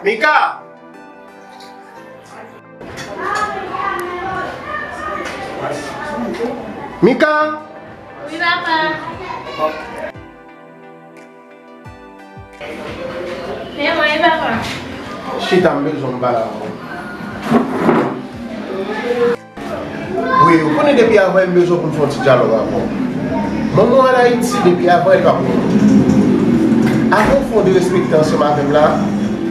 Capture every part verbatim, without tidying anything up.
Mika! Mika! Wi, papa. E mwen, papa. Chita, m bezwen m pale avè w. Wi, ou konnen depi avan m bezwen pou m fè yon ti dyalòg avè w. Manman w ann Ayiti, depi avan li pa pou mwen. Avan w fè yon derespekte ansanm avè m la,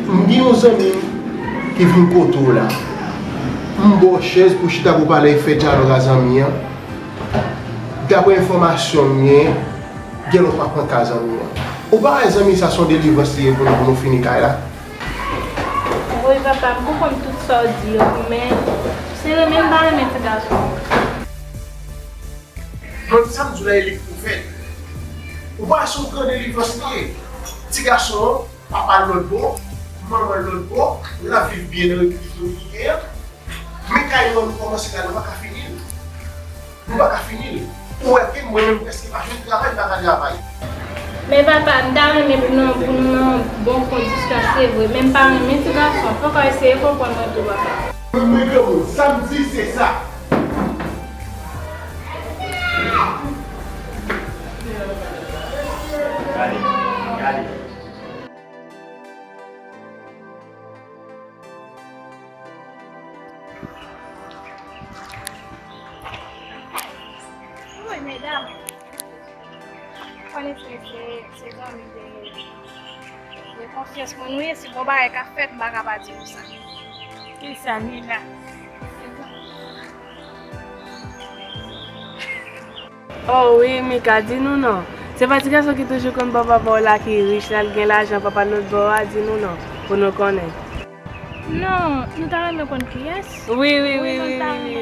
m gen yon zanmi m ki vin kote w la. M ba w chèz pou chita pou pale, fè dyalòg a zanmi an. Daprè enfòmasyon m gen, gen lè w pa pran ka zanmi an. Ou pa wè zanmi sa se yon delivrans li ye pou nou, pou nou fini kay la? Wi, papa, m konprann tout sa w di yo, men se renmen m pa renmen ti gason. Mwen, sa m di w la, e li k pou fè l. Ou pa wè se yon gran delivrans li ye? Ti gason an, papa l lòt bò, manman l lòt bò, l ap viv byen nan Repiblik Dominiken an. Men kay nou an, nou kòmanse la, nou pa ka fini l. Nou pa ka fini l. Ou wè ke mwen menm prèske pa jwenn travay, m pa ka travay. Men papa, m ta renmen pou nou, pou nou nan bon kondisyon, se vre, men m pa renmen ti gason. Fòk w eseye konprann mwen tou, papa. Men, men granmoun, sa m di, se sa. Gade, gade. Wi, medam. Konnen se, se, se zanmi de, de konfyans mwen nou ye, si gon bagay k ap fèt, m pa ka pa di nou sa. Kisa, Nina? Oh wi, Mika, di nou non. Se pa ti gason ki toujou konn bò papa w la ki rich la, l gen lajan, papa lòt bò a, di nou non, pou nou konnen. Non, nou ta renmen konn kiyès. Wi, wi, wi, wi, wi,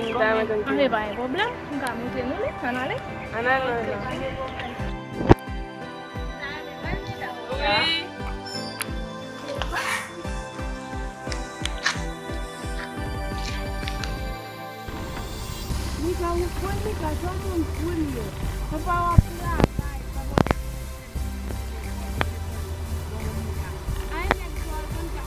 nou ta renmen konn kiyès. Anben, pa gen pwoblèm, m ka montre nou li, ann ale. Ann ale, ann ale. Wi. Mika, ou fò, Mika, se yon moun fou li ye. Papa w ap travay, papa w ap travay. Ay, nèg sa, ou konn sa.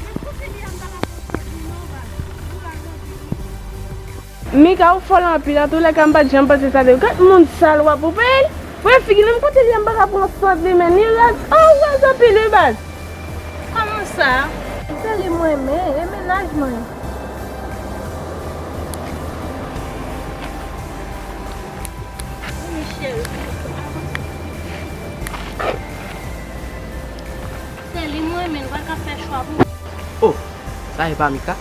Men kote li a, m pa ka pran sant li non, baz. Ou la nan vi li. Mika, ou fòl anpil, antoulèka, m pa t janm panse sa de ou. Gad moun sal w ap ou peye l. Wè figi l, menm kote li a, m pa ka pran sant li, men li raz, oh, ou raz anpil, wi, baz. Kòman sa? Se li m renmen, e mennaj mwen. Wi, cheri. Se li m renmen, nou pa ka fè chwa pou. Oh, sa e pa Mika?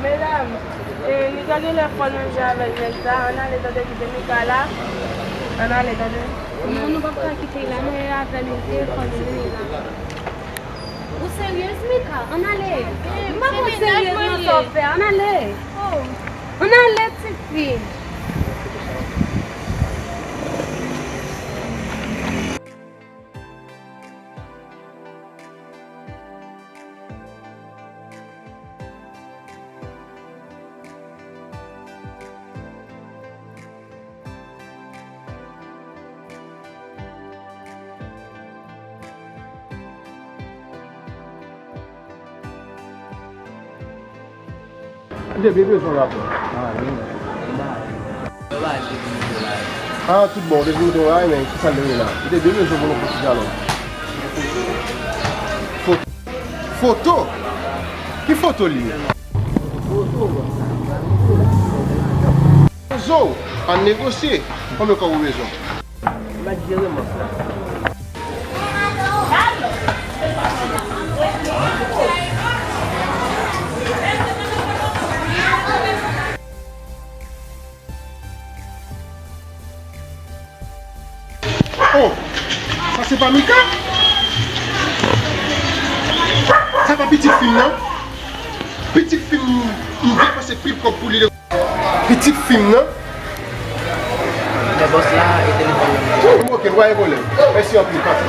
Medam, e, Mika genlè fò nan je avèk nèg sa, ann ale tande kite Mika la, ann ale tande. Non, nou p ap ka kite l la, men avè l, li te fò li menm la. Ou seryez, Mika? Ann ale. M pa konn seryez nan sa w fè a, ann ale. Oh. Ann ale, ti fi. M te byen bezwen w la, frè. Ah, tout bon, w te vin mete yon bagay, men ki sa l te ye la? M te byen bezwen pou nou fè ti dyalòg. Foto? Foto? Ki foto li ye? Zo, ann negosye. Konbyen kòb ou bezwen? M pa t jere mòf la. Oh, sa se pa Mika? Sa pa pitit fi m nan? Pitit fi m, m depanse pil kòb pou li. Pitit fi m nan? Bòs la e telefòn nan. Ok, pa gen pwoblèm. Mèsi anpil, patron.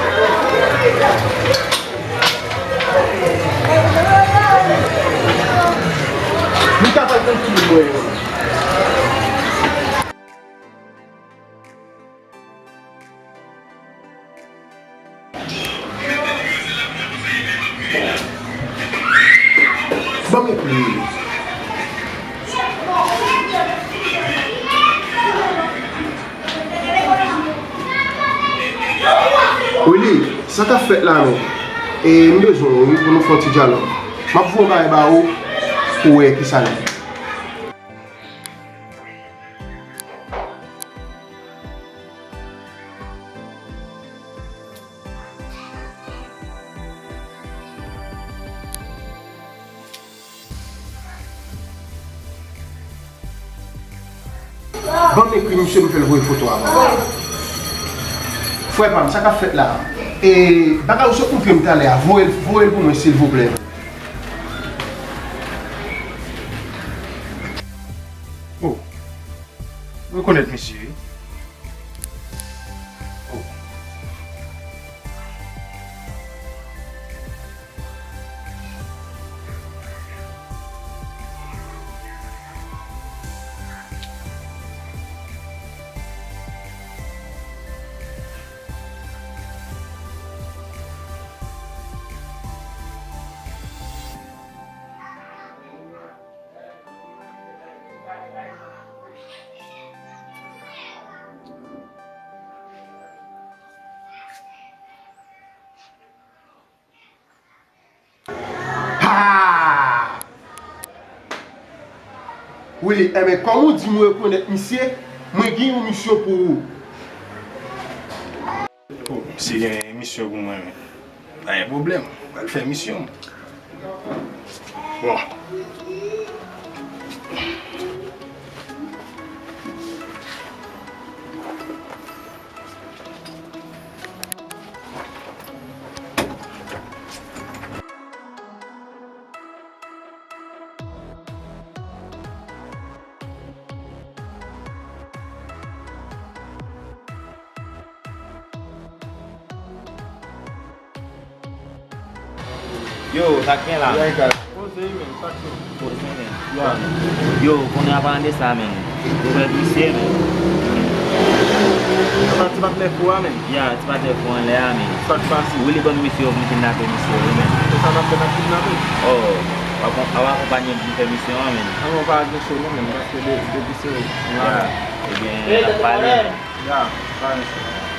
Nou ka pral konn ki moun mwen yo. Ban m ekri. Willy, sa k ap fèt la menm? E, m bezwen w wi pou nou fè yon ti dyalòg. M ap voye yon bagay ba ou pou w wè kisa l ye. Ban m ekri misye, m fè l voye foto a ban mwen. Frè pa m, sa k ap fèt la? E, bagay ou sot montre m talè a, voye l, voye l pou mwen, silvouplè. Oh, m rekonèt misye, wi. Oh. Ha! Willy, enben, kòm ou di m rekonèt misye, mwen gen yon misyon pou ou. Oh, misye gen misyon pou mwen, men. Pa gen pwoblèm, mwen pral fè misyon m. Bon. Yo, sa k gen la? Poze, men, sa k gen? Poze, men. Ya. Yo, konnen an palan de sa, men. Ou wè misye, men. Sa ti patnè fou a, men. Ya, ti patnè fou anlè a, men. Sa k pase? Willy ban m misye, yo vin kidnape misye, wi, men. E sa n ap fè, n ap kidnape? Oh, w ap, w ap akonpanye m pou m fè misyon an, men. An non, pa gen cho non, men, paske de, depi se ou. Ya, ebyen, n ap pale, men. Ya, pa gen cho.